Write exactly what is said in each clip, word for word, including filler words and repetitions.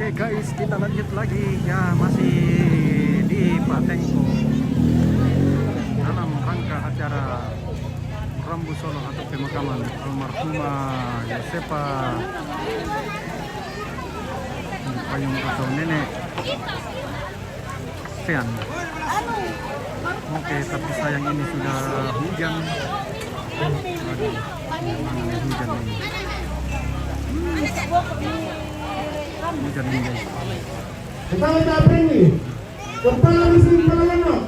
Oke guys, kita lanjut lagi ya, masih di Patengko dalam rangka acara Rambu Solo atau pemakaman almarhumah Yosefa Payung atau Nenek Sean. Oke, tapi sayang ini sudah hujan. Aduh, gimana nih hujan ini? Hujan ini guys. Kepala Capri ini. Kepala Dusun Palalono.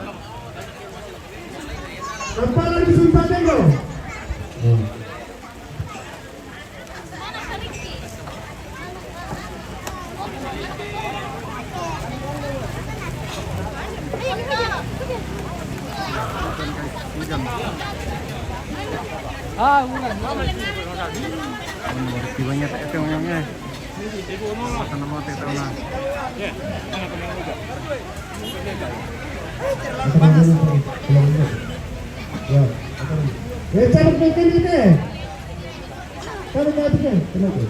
Kepala Dusun Patengko. Ah, bukan. Ini baru tiwanya tak ada orangnya. Mata nama tak tahu nah. Ya. Eh, cabut bikin kita. Cabut bikin. Kenapa?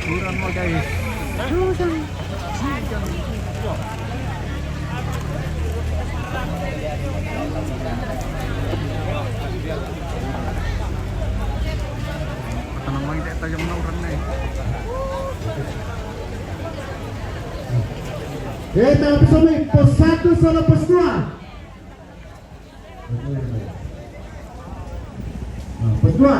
Kurang mo guys. Tanam lagi tak tajam na orang ni. Eh, tapi sampai pos satu sama pos dua. Nah, pos dua.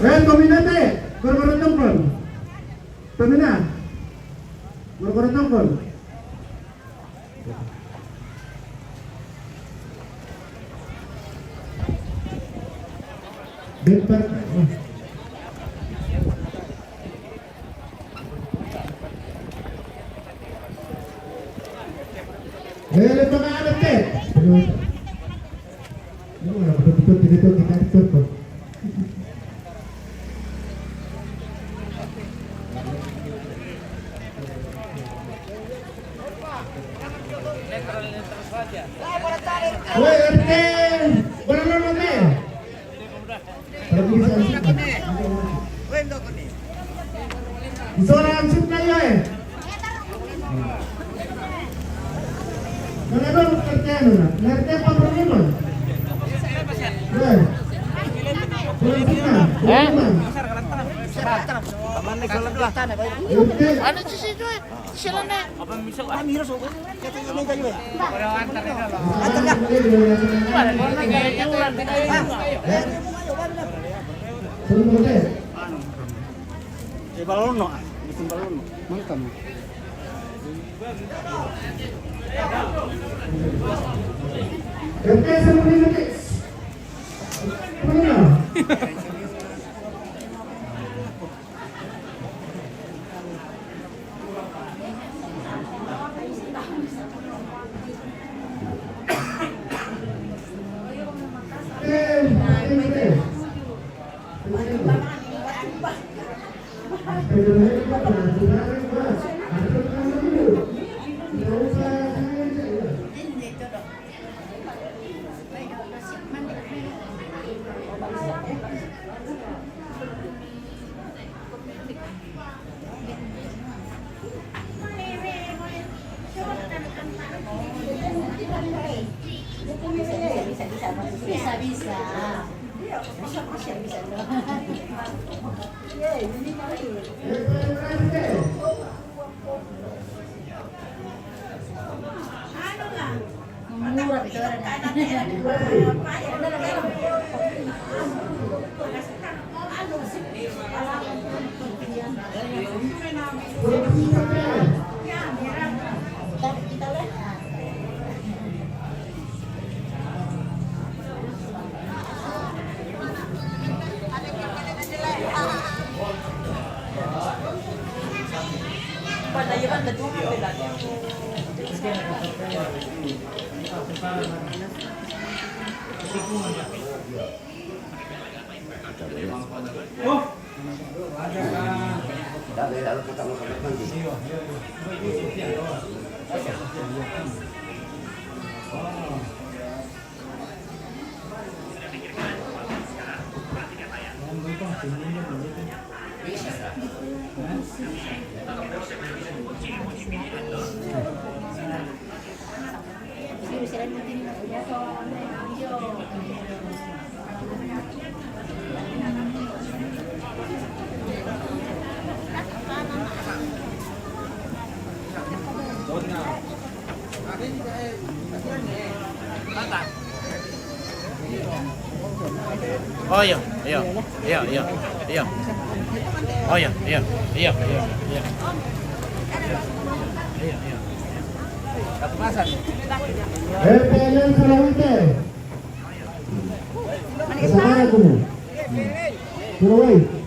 Eh, kombinate, berberotongkon. Pemina. Berberotongkon. Bentar. Eh, lepas ada teh. Betul-betul tidak tahu kita itu. Woi, R T, berapa lama? Pergi sana. Isora ansip na iyo eh. Mana dong kerjaan na? Ngerti apa berlima? Eh. Berlima. Eh? Berlima. Oke. Ano si Sijo eh? Sila na. Apa bisa? Kami harus. Kata ini kayo eh. Antar ya. Suruh, eh. Eh, balono, ah. Bikin balono. Mantap. Bisa, bisa. Bisa, bisa. Bisa, bisa. Mura itu orang. Oh, iya, iya, iya, iya, iya. Oh, iya, iya, iya, iya, iya. Iya, iya. F P L N Sulawesi. Bagaimana kamu? Sulawesi.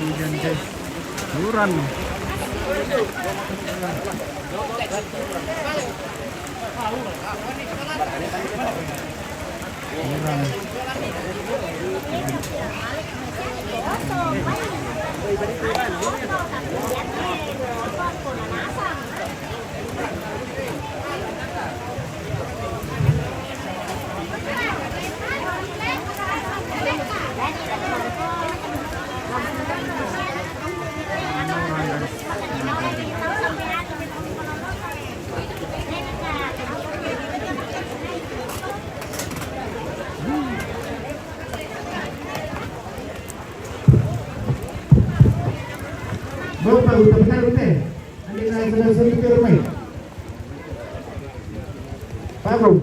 Hujan, guys. Hujan. Hujan. Mau, Pak, udah benar, udah. Andi na sila sa Peter May. Pagong.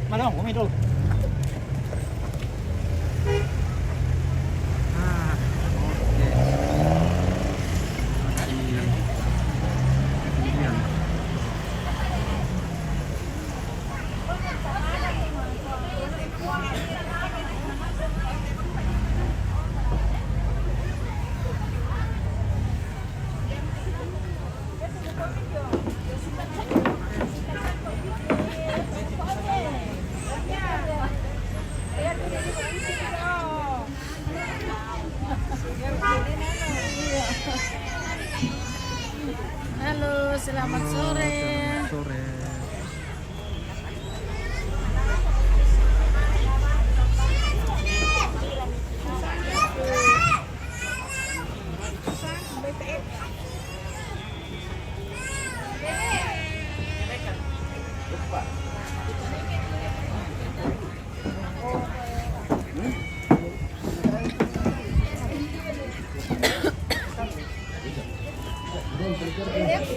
Malong, kumidol. Ah, okay. Ayan. Halo, selamat sore. Sore.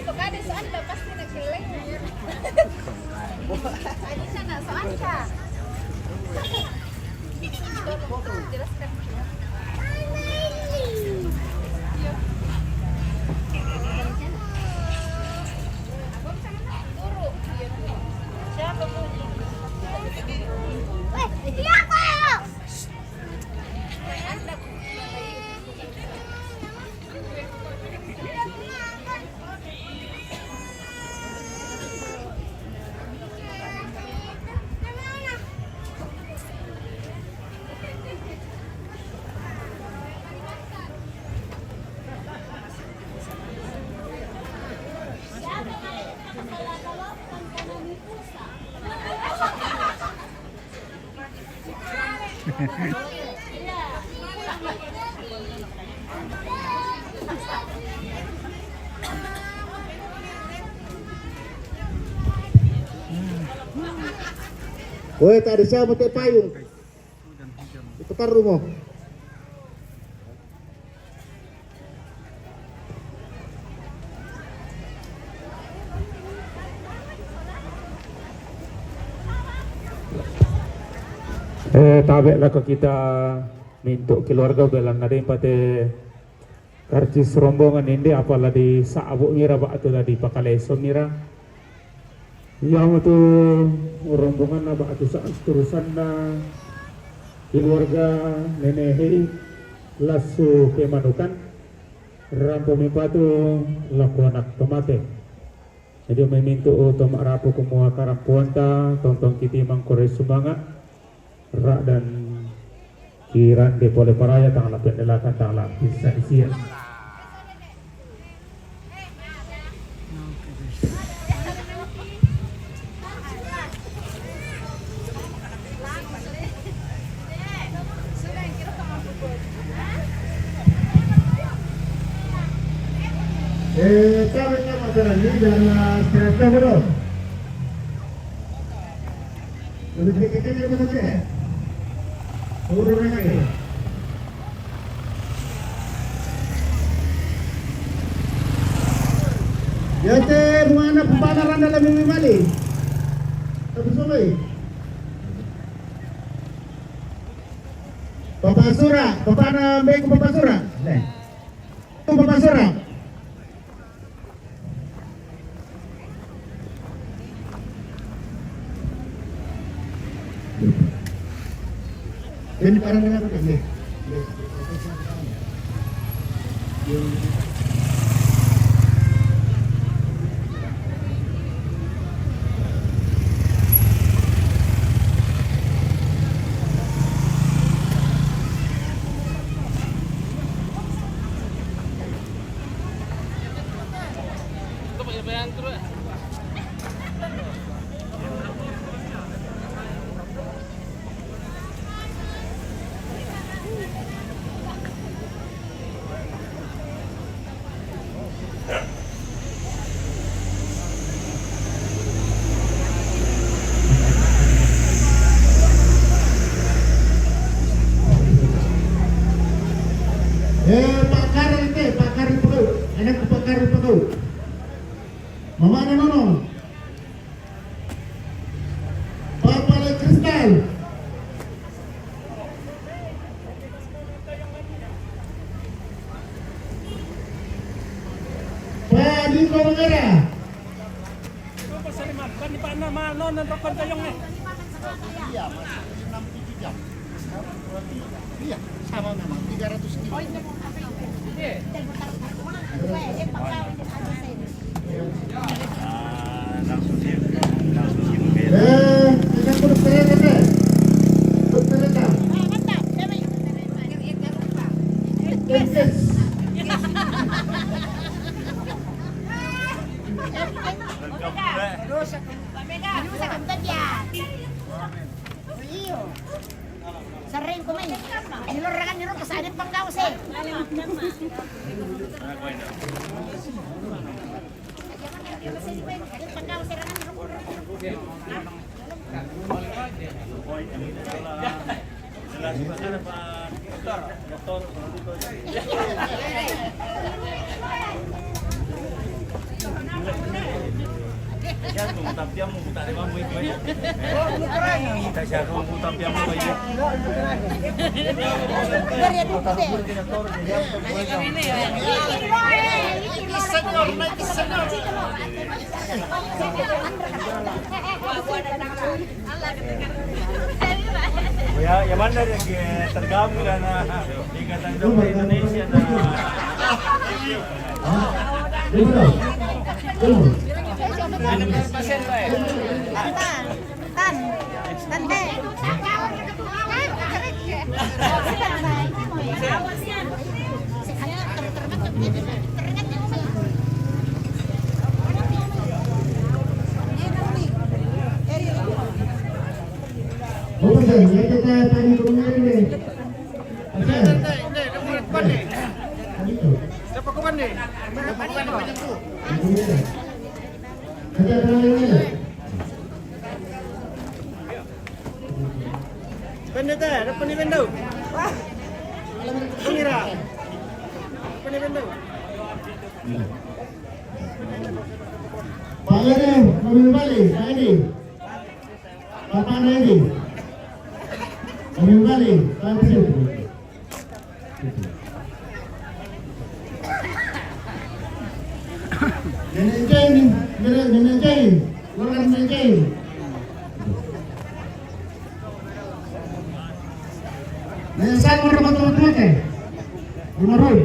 Pag ada soal, pasti nagkiling. Ano siya na? Saan siya? Jelaskan siya. Siya, pag-, Woi, tak ada siapa tak payung. Itu kan rumah. Eh, tabe' lako kita mintu' keluarga belanna deng pate karcis rombongan inde, apa la disa'bu' mira ba'tu la dipakaleso mira. Iamotu rombonganna ba'tu sa-, turusanna keluarga Nene Hei Lassu Pemanukan, rampo mipatu lako anak to mate. Jadi, memintu' to ma'rapu kumua karampoanta, tontong kitimang kore sumanga', ra' dan kirande pole paraya tang la pendelakan tang la pissa isia. Eh, sabi nga masalah ni dan, ah, stress na mo. Yate, mga anak, panaran na lang yung mali. Tapos okay. Papasura, papana, may ko papasura. Ne. Ko papasura. Ini parang dengan aku, deh. Eh, Pak Karel te, Pak Karel Pekau. Anak Pak Karel Pekau. Mama ada nono. Papa le Kristal. Pak Niko Mengara. Iya, Mas. Enam tujuh jam. Iya, sama memang. Tiga ratus kilo. Ah, langsung sih, langsung sih mungkin. Eh, kita terus terus, terus. Terus terus, terus. Yes. Lengkap juga. Iyo. Sering ko man. Nilor rakan nilor kasari panggaw si. Panggaw si rakan. Ya, yang mana yang tergabung dan, ah, Ikatan Dokter Indonesia, nah. Tan, tan, tan, eh. Vamos a ver, ya que está tan con el... Siapa ko bande? Siapa ko bande? Ada apa namanya? Bande ta, dapat ni bande. Pengira. Dapat ni bande. Pak Edi, kami balik, Pak Edi. Bapak Edi. Kami balik, Pak Edi. Nenek Jai ni, nenek, nenek Jai. Orang nenek Jai. Nenek Jai, orang betul-betul ke? Rumah Rum.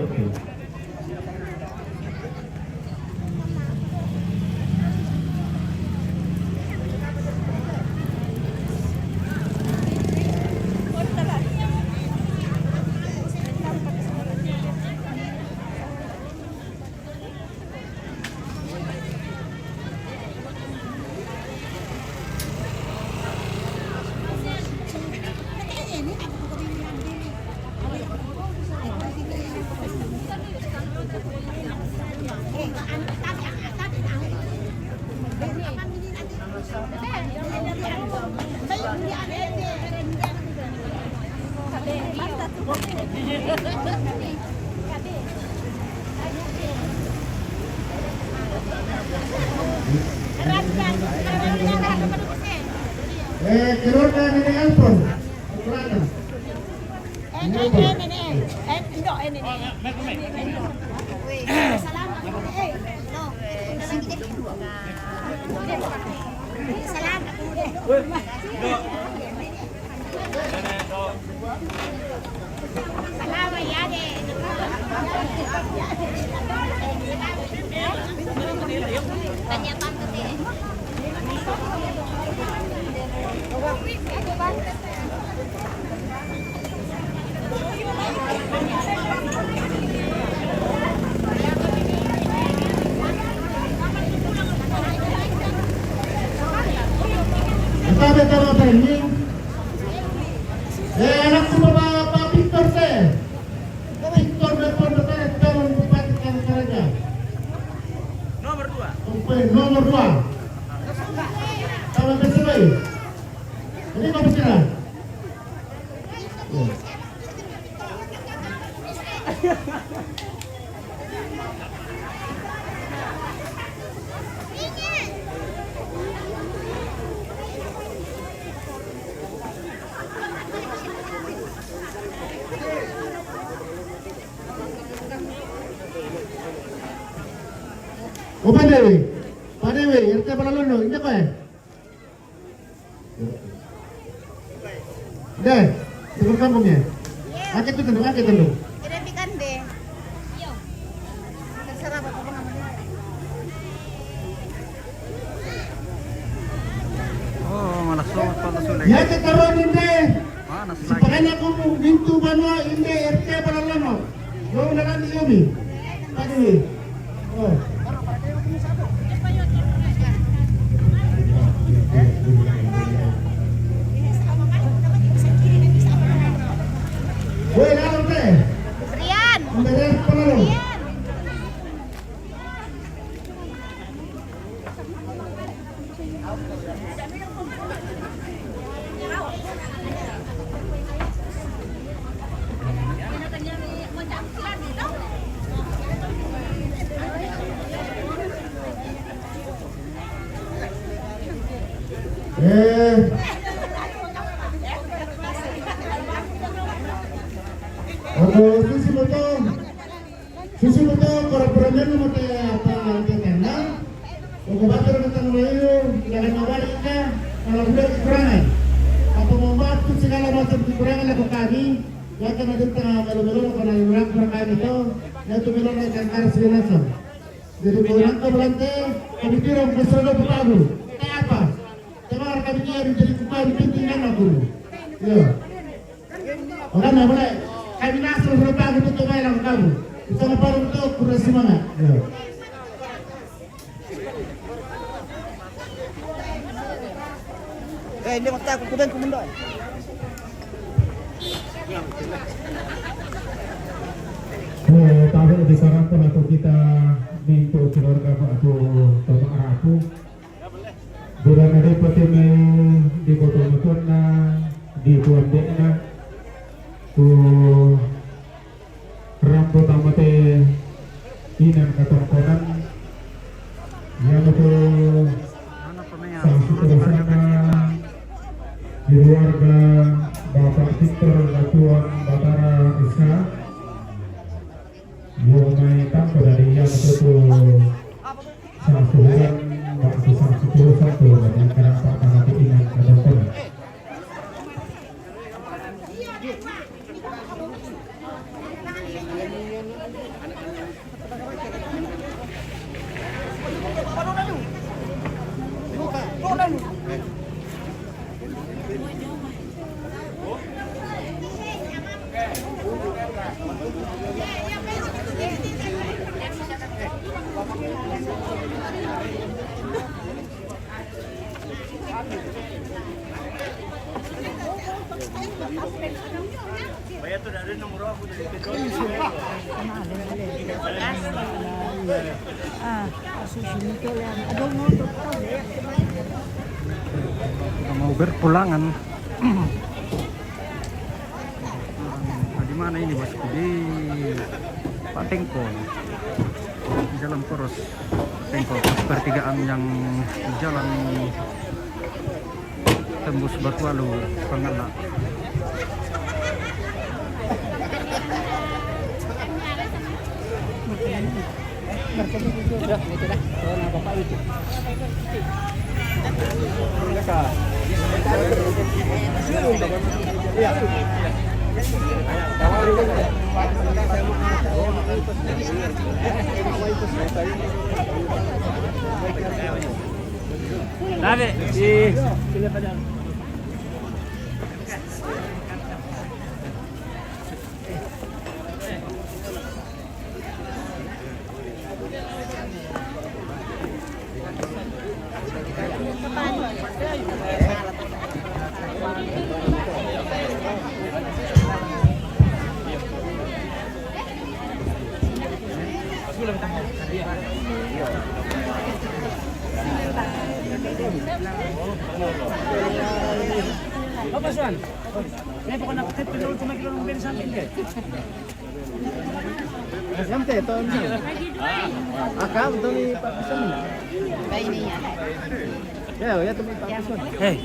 Eh, keluarga Nenek Alpon. Keluarga. Eh, eh, eh, Nenek. Eh, Indo, eh, Nenek. Salam, eh, no. Salam, eh. Esta vez estamos training. Eh, anak semua Pak, Pak Victor saya. Victor Merton Merton, calon bupati Kalimantan. Nomor dua. Nomor dua. Sama P C B. Ini kau bicara. O Pak Dewi, Pak Dewi, R T Balalono, ini kau ya? Deh, tukar kampung ya? Pakai tu tanduk, pakai tanduk. Kira pikan deh. Terserah apa pun namanya. Oh, malah selamat pada Sule. Ya, kita ronin deh. Panas lagi. Sepakanya aku mintu banua inde R T Balalono. Yo, beneran di Yomi. Tadi. Oh. Woi, lalu teh. Rian. Beres, Balalono. Rian. Eh. Oke, itu sih betul. Susu betul, kura-kura menu mate apa, ante tenda. Ogo batur na tanu layu, ilaga na wali ika, kalau budak kekurangan. Apa mau bantu segala macam kekurangan lagu kami, ya kan ada tengah melo-melo, kalau kurang kurang kami tu, ya tu melo naik angkar segala macam. Jadi kau nak kau belante, kami kira musuh lo petabu. Tak apa. Tengah kami dia menjadi kukuhan pimpinan aku. Ya. Orang nak boleh. Kami nak suruh berubah gitu tu baik lah kamu. Kita lepas untuk kurang semangat. Ya. Eh, ini mata aku kudang kumendai. Eh, tahu di sana pun aku kita minta keluarga aku Bapak Rapu. Bila na depati mai di koto matuanna, di tuan dekna, tu rampo tamate inan katongkonan, ianatu sangsi terusana di keluarga Bapak Victor Datuan Batara S H. Yo mai tampo dari ianatu tu Sasuhuran, bak susah sepuluh satu, dan yang kena empat tanah tu ingat ada pun. Mau berpulangan. Di mana ini, Bosku? Di Pak Tengkol. Di jalan poros Tengkol, pertigaan yang jalan tembus Batu Alu, Pangala. Sudah, itu dah. Kalau nak bapak itu. Sudah kah? Dale, sí. Apa, Suan? Ini bukan aku, tapi lu cuma kira nungguin sampai deh. Siya te, ito, ano? Aka, ito ni Pakuson. Ba ini ya? Ya, ya, ito ni Pakuson. Hey,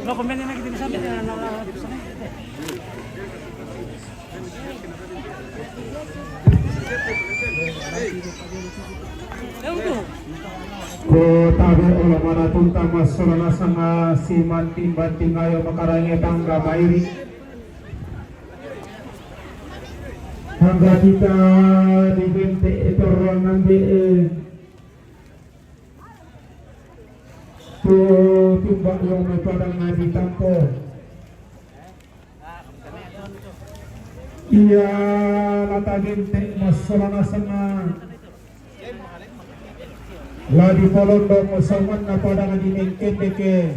lo, kumene na kita sa amin, ano, ano, ano, ano. Ko tabe olo mana tunta mas solana sanga si manting banting ayo makarange tangga mairi. Hangga kita di bente etorang nande e. Tu tumbak yang mepadang nadi tampo. Iya, lata gente mas solana sanga. Ladi polondong soman na padang di mengkendeke.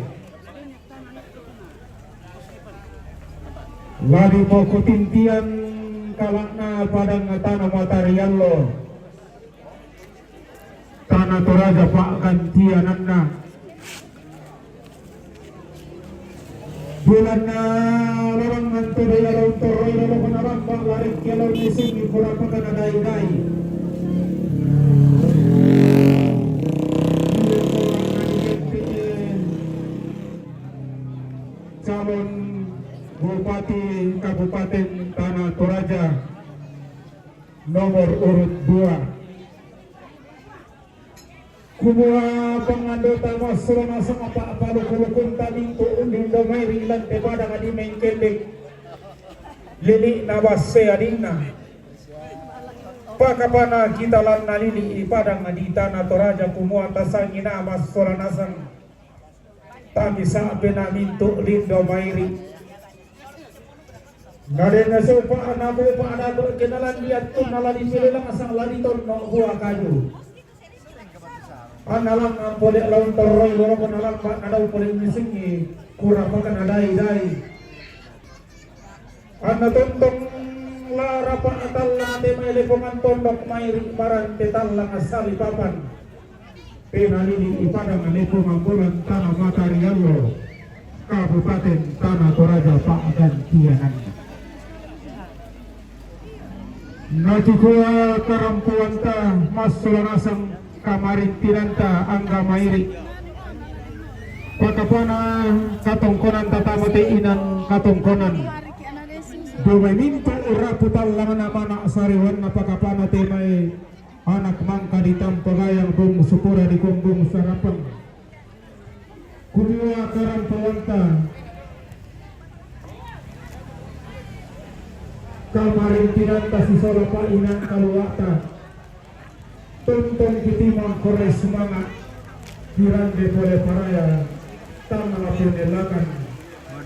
Ladi pokutintian kalakna padang tana matariallo. Tana Toraja pa'gantiananna. Bulanna lorang nanto dai lalong torroi lalong nalamba' larekki lalong nisengi kurapakana dai-dai. Calon Bupati Kabupaten Tana Toraja nomor urut dua. Kumua pangandota massulo nasang apa' paluku-lukunta mintu' undi' domai ri lante padang di Mengkendek. Lili'na basse adinna. Pakapana kita lanna lili' di padang di Tana Toraja kumua tasangi na massola nasang. Tapi sa'be na mintu' lindo mairi'. Na den naseupa' nabupa' nabe' kenalan di attunna la dipilellang sang la ditonno' bua kaju. Anna lamma pole' laung torroi loroko nalamba' nadau pole' misengngi kurapakana dai-dai. Anna tontong la rapa' tallang te mai lepongan tondok mairi' marante tallang assali papan. Penalili' ipadang lepongan bulan Tana Matariallo, Kabupaten Tana Toraja pa'gantiananna. Nakikua karampoanta massola nasang kamarintinanta angga mairi'. Pakapana katongkonanta tama te inan katongkonan. Domai mintu' rapu tallangna mana' sariwanna pakapana te mai anak mangka ditampa gayang bung supura di kombung sarapang. Kumua karampoanta kamarintinanta sisola pa'inang kaluata. Tontong kitimang kore sumanga'. Kirande pole paraya tangla penelakan.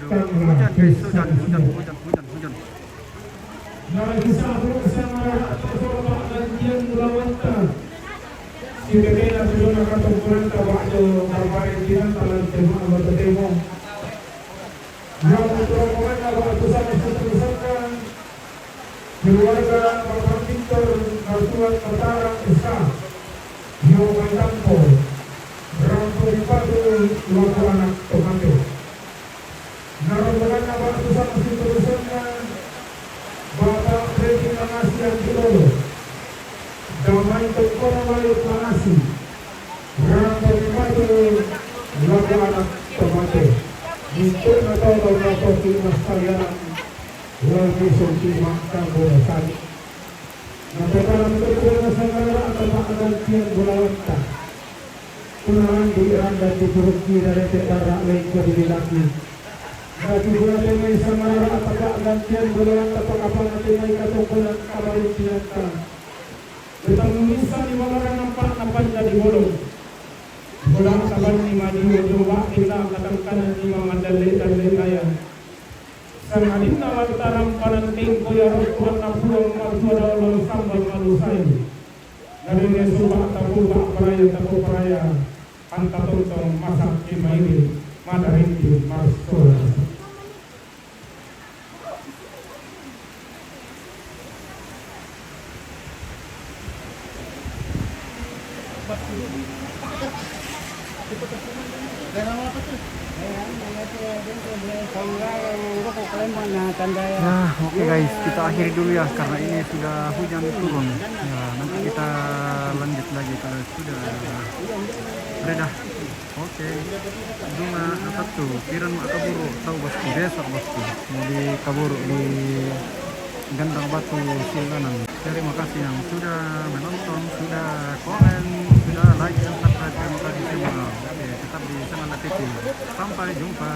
Tangla hujan, guys, hujan, hujan, hujan, hujan, hujan. Nalaki sa'bu sangarara' to sola pa'gantian bulawanta. Sibebena sidona katongkonanta ba'jo barbarentinanta lan tema'a lo totemo. Yang rombonganna ba'tu sama seterusakkan keluarga Bapak Victor Martuan Matara S K. Yang mai tampo rampo dipatu lako anak tomate. Na rombonganna ba'tu sama seterusakkan Bapak Freddy Mangasi Anti Lolo. Damai tongkona balik Mangasi. Rampo dipatu lako anak tomate. Mintu'na tau tau napoki massaliaran. Lao misungki ma'kambo sari. Napokana mutoi pole sangarara' atau pa'gantian bulawanta. Punna landi' randan diturukki darete' rara' lengko dililaki. Katujuan tema isa marara tapak gantian bola tapak apa nanti mai katongkonan kabarin tinata. Betang misa di bawah nampak napan jadi bolong. Bola kaban ni maju coba kita katang kanan ni mamandale dan kaya. Sangadinna mataram pananting koya rokkuanna Puang Matua Daulon sambal malusai. Nabene suba tapuba paraya tapu paraya. Anta tontong masak di mairi madarinti marsola. Nah, oke guys, kita akhiri dulu ya karena ini sudah hujan turun. Ya, nanti kita lanjut lagi kalau sudah reda. Oke. Duma satu, piran ma kaburu tau bosku, besok bosku. Mau di kaburu di Gandang Batu Silanan. Terima kasih yang sudah menonton, sudah komen, sudah like dan subscribe. Terima kasih semua. Oke, tetap di Senana T V. Sampai jumpa.